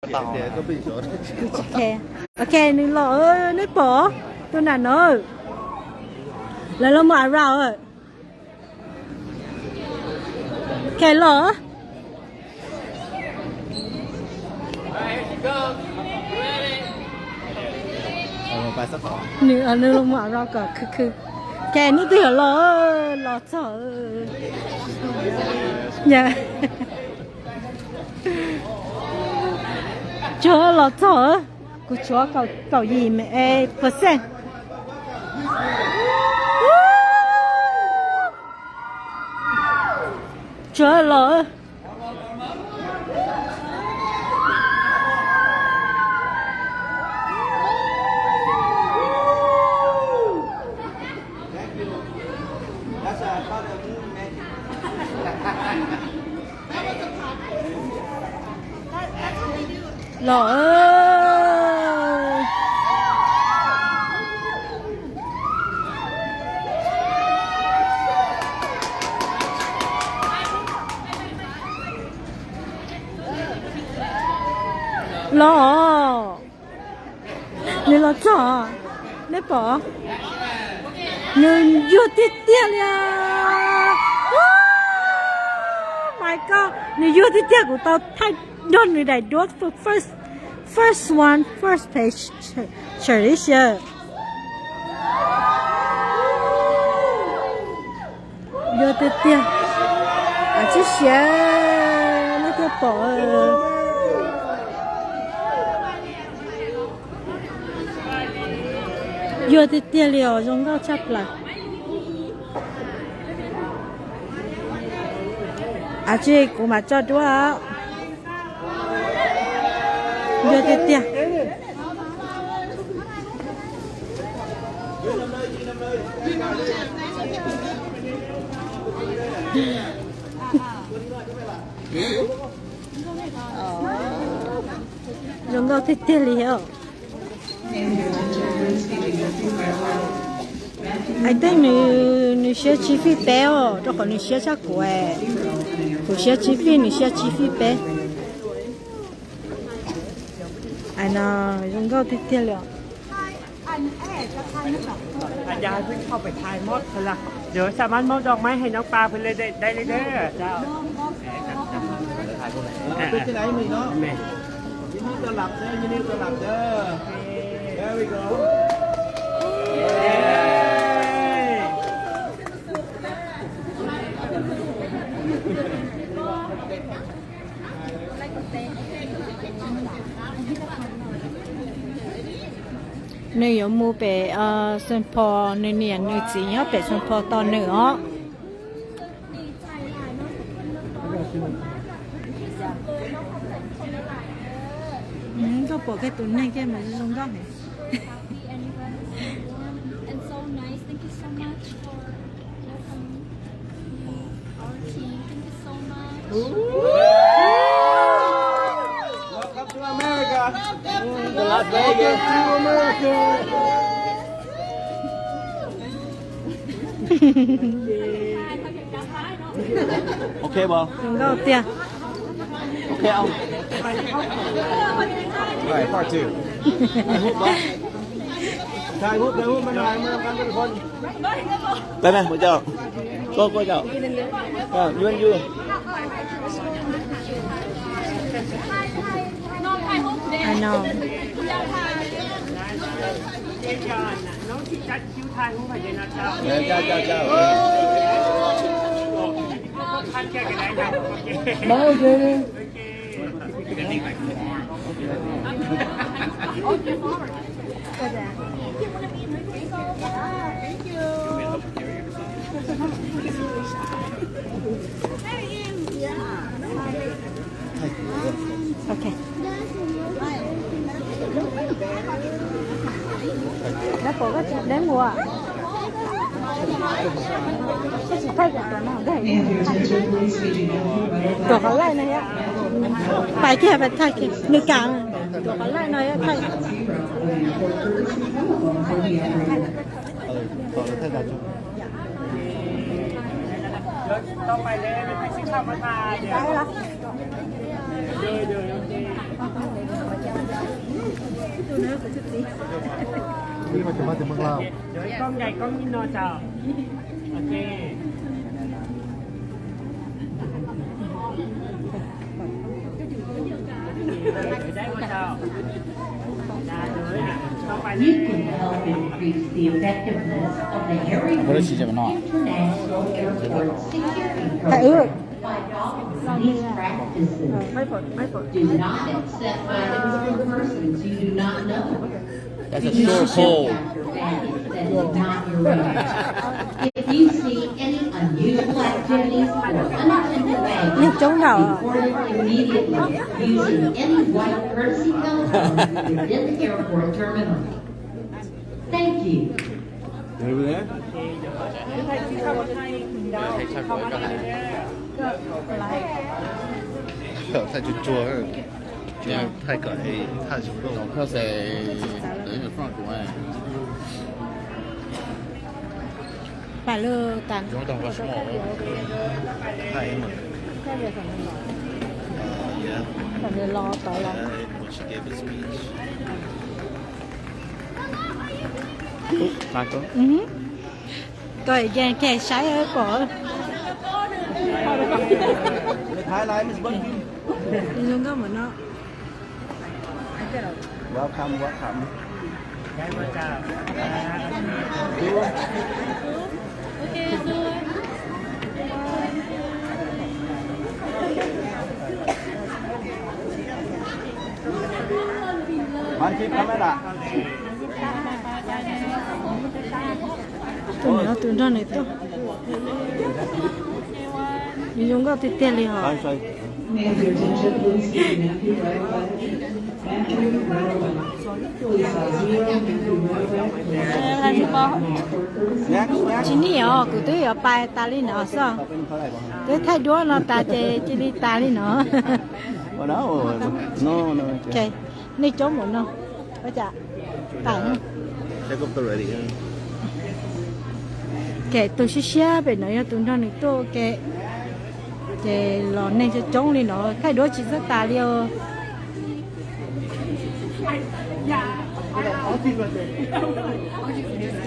ໂອເຄ ໂອເຄ ໜຶ່ງຫຼໍ່ເອີຍ ໃນປໍໂຕນັ້ນເອີຍ ແລ້ວລາວມາອາຣາວເອີຍ ແຄ່ຫຼໍ່ ເອົາລົງໄປຊະກ່ອນ ນີ້ ເອົາລົງມາອາຣາວກ່ອນ ຄື ຄື ແຄ່ນີ້ຕິ ຫຼໍ່ເອີຍ ຫຼໍ່ເຈົ້າເອີຍ ຢ່າ ເຈີຫຼໍ່ເຈົ້າເອີຍ ກູເຊື່ອເຂົາ ເຂົາຍິ້ມເອເປີເຊັນ ເຈີຫຼໍ່ເອີຍ ຫຼໍ່ເອີຍ ຫຼໍ່ ນີ້ຫຼໍ່ເຈົ້າ ໄດ້ປະ ນີ້ຢູ່ຕິດຕຽວເລີຍ My god ນີ້ຢູ່ຕິດຕຽວ ກູຕ້ອງຖ່າຍ Don't need I do it for first, first one, first page, ch-, cherish it. Yo te tia. A chi sia, no te po. Yo te tia leo, zong gao chap la. A chi, ku ma cho dua. Yo te tia. Zong gao te tia leo. I think ໜຶ່ງ ໜຶ່ງເຊຍຊີຟີແປເນາະ ເຈົ້າຂອງໜຶ່ງເຊຍຊາກວຍ ຜູ້ເຊຍຊີຟີ ໜຶ່ງເຊຍຊີຟີແປ I know ຍັງກໍຕິດເທຍເລີຍ ອາຈານເພິ່ນເຂົ້າໄປຖ່າຍມອບເພິ່ນລະ ດຽວສາມາດມອບດອກໄມ້ໃຫ້ນ້ອງປາເພິ່ນເລີຍ ໄດ້ ໄດ້ເລີຍເດີ ເຈົ້າ. ເປັນຈັ່ງໃດມື້ນີ້ເນາະ? ແມ່ນ ຍິນດີຕ້ອນຮັບເດີ ຍິນດີຕ້ອນຮັບເດີ There we go. ໜຶ່ງ ໂຍມມູເປ ເອີ ເຊີນພໍ່ ໜຶ່ງ ໜຶ່ງ ໜຶ່ງ ຈີ ເນາະ ເປເຊີນພໍ່ຕໍ່ໜຶ່ງ ເນາະ. ອືມ ກໍປົວແຄ່ຕົວນີ້ແກ່ມາລົງດອກນີ້ And so nice. Thank you so much for welcoming our team. Thank you so much. Welcome to America. Welcome to America. ໂອເຄບໍ່? ເຂົາເຕີຍ ໂອເຄ ເອົາ All right, part two. ຖ່າຍຮູບ ຖ່າຍຮູບ ມາຖ່າຍ ມານຳກັນທຸກຄົນ ໄປໄໝ ພວກເຈົ້າ ໂກ ໂກ ເຈົ້າ ເອີ ຍວນຢູ່ ອາ ນ້ອງ ເຈົ້າ ເຈົ້າ ເຈົ້າ ເຈົ້າ ມາ ໂອເຄ ໂອເຄ ແລ້ວກໍໄດ້ຫົວ ຕົວເຂົາໄລ່ນະເຮັດ ໄປແຄ່ໄປຖ່າຍຄລິບໃນກາງ ຕົວເຂົາໄລ່ນະເຮັດ ໄປ ຕໍ່ໄປເລີຍ ມີໃຜຊິເຂົ້າມາຖ່າຍ ໄດ້ລະ ໂດຍ ໂດຍ ໂອເຄ. ນີ້ມັນຈະມາແຕ່ເມືອງລາວ. ເດີ ກ້ອງໃຫຍ່ກ້ອງຍິນເນາະເຈົ້າ. ໂອເຄ ໄດ້ບໍ່ເຈົ້າ? You can help increase the effectiveness of the Harry Reid International Airport security program by following these practices. Do not accept items from persons you do not know. That's a sure pull. If you see any unusual activities or unattended baggage, report it immediately using any white courtesy telephone within the airport terminal. Thank you. Over there? ໃຫ້ຈັດຫົວກ່ອນ ໃສ່ຈຸດຈົວ ໃຫ້ 太可爱，太主动。可惜，等一下放过来。 ໄປເລີຍຕາມ 太猛。Yeah. ຕອນນີ້ລໍຕໍ່ລະ Yeah, when she gave a speech. ມາກໍ ອື ກໍແຍ່ແກ້ໃຊ້ເອີ ປໍ Hi, Lime is working. ລຸງກໍໝົດເນາະ. Welcome, welcome. ໄດ້ບໍ່ເຈົ້າ? ໂອເຄ ສວຍ. One keep camera. ໂຕນີ້ເອົາ ໂຕນັ້ນນີ້ໂຕ ມີຍຸງກໍຕິດເຕຍເລີຍເຫາະ. Sorry, sorry. Matthew Rowan. Matthew Rowan. Please, uh, zero Matthew Rowan. Next, next. ທີ່ນີ້ເຫາະ ກູເຕີຍວປາຍຕາລີເນາະ ສອງ ເຕີຍໄທດ້ວຍເນາະ ຕາເຈ ຈິລີຕາລີເນາະ. Oh, no. No, no. ໂອເຄ ນີ້ຈົບໝົດເນາະ ກໍຈະ Take up the ready, yeah. ແກະໂຕເຊຍໆ ເປັນໜ້ອຍໂຕນ້ອຍໜຶ່ງໂຕ ແກະ ແກະຫຼອນແນ່ຈະຈົ່ງນີ້ເນາະ ໄຂ່ໂດດຊິສະຕາລຽວ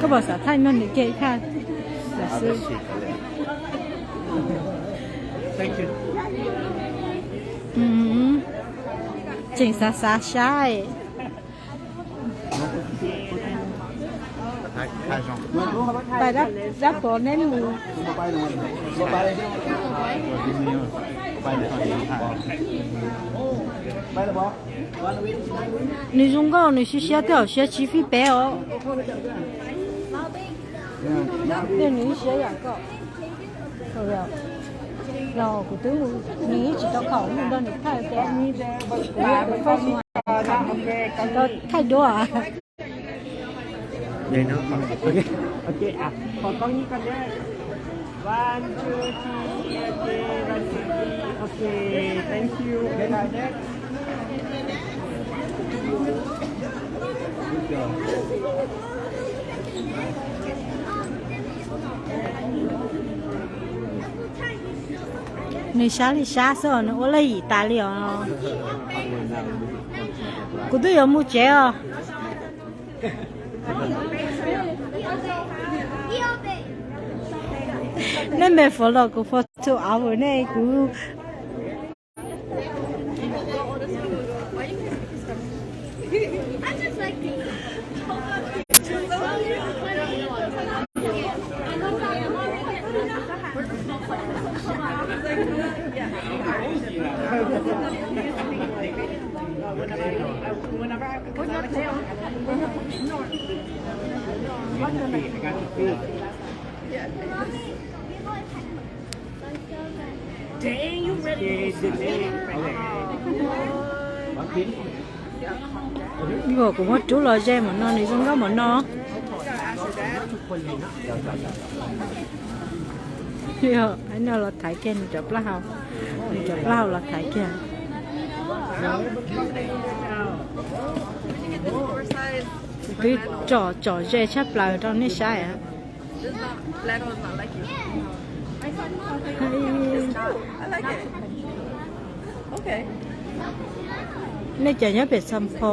ກໍບອກສາໄທມັນນີ້ແກະຄ່າ Thank you. ອືມ ເຈັງສາສາຊາຍ. ໄປດັບ ດັບບໍ່ແນ່ນໝູ່ ນີ້ຈຸງກໍນີ້ຊິເຊຍແຕ່ເຊຍຊີຟີແປອອກ ນີ້ເຊຍຫຍັງກໍ ໄທດ້ວຍ. ໂອເຄ ອ່ະ ຂໍກ້ອງນີ້ກ່ອນເດີ One, two, three. ໂອເຄ one, two, three. ໂອເຄ thank you. ນີ້ຊາລີຊາຊອນ ໂອລະອີຕາລຽວ ກູດູໂຍມູເຈອ ແນ່ແມ່ນ ໂຟໂລກູ ໂຟໂຕ ເອົາເວີເນກູ. I just like these. ບໍ່ ກູວ່າຈູລອແຈໝົດເນາະ ນີ້ມັນກໍໝົດເນາະ. ເອີ ໃຫ້ເຮົາລະຖ່າຍແກ່ ນີ້ຈະປະເຮົາ ນີ້ຈະປະເຮົາລະຖ່າຍແກ່ ຄືຈໍ ຈໍແຈຊະປາຕອນນີ້ໃຊ້ອະ. Just not, Lego is not like you. It's cool. I like it. Okay. ໃນໃຈຍັງເປັນຊຳພໍ.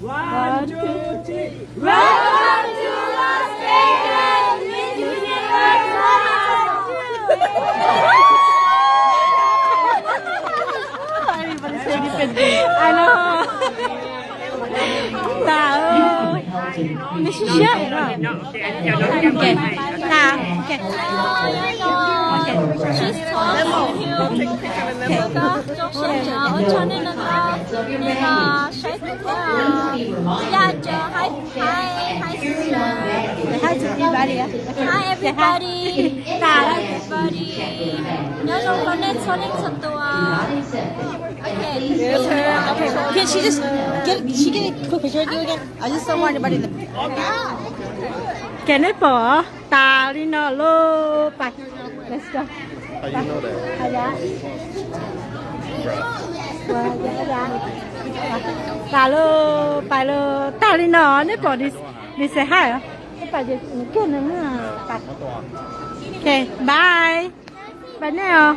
One, two, three. Welcome to Las Vegas Miss Universe twenty twenty-two. ອັນນີ້ບໍ່ໄດ້ເຊີນ ນີ້ເປັນ I know. ຕາເອີຍ Miss Universe. ໂອເຄ ໂອເຄ ຕາ ໂອເຄ ໂອເຄ She's tall and cute. 내가 좀 ܫܢ 내가 내가 샤이스ܬܐ. Yeah, 저 hi hi hi sister. Hi to everybody. Hi everybody. Hi everybody. 여러분 오늘 저녁 좋아. Okay. Can she just get she get a quick picture with you again? I just don't want anybody to. Can it fall? ຕາລີເນາະ ໂລ ໄປ Let's go. How you know that? ອາຍາ Bruh. ວ່າ ອາຍາ ອາຍາ ไปเลย ไปเลย ตาลีหนอ นี่ก่อน ดี ดีเสียหายเหรอ ไปเดี๋ยวเกินนะ ไป โอเค บาย ไปแน่เหรอ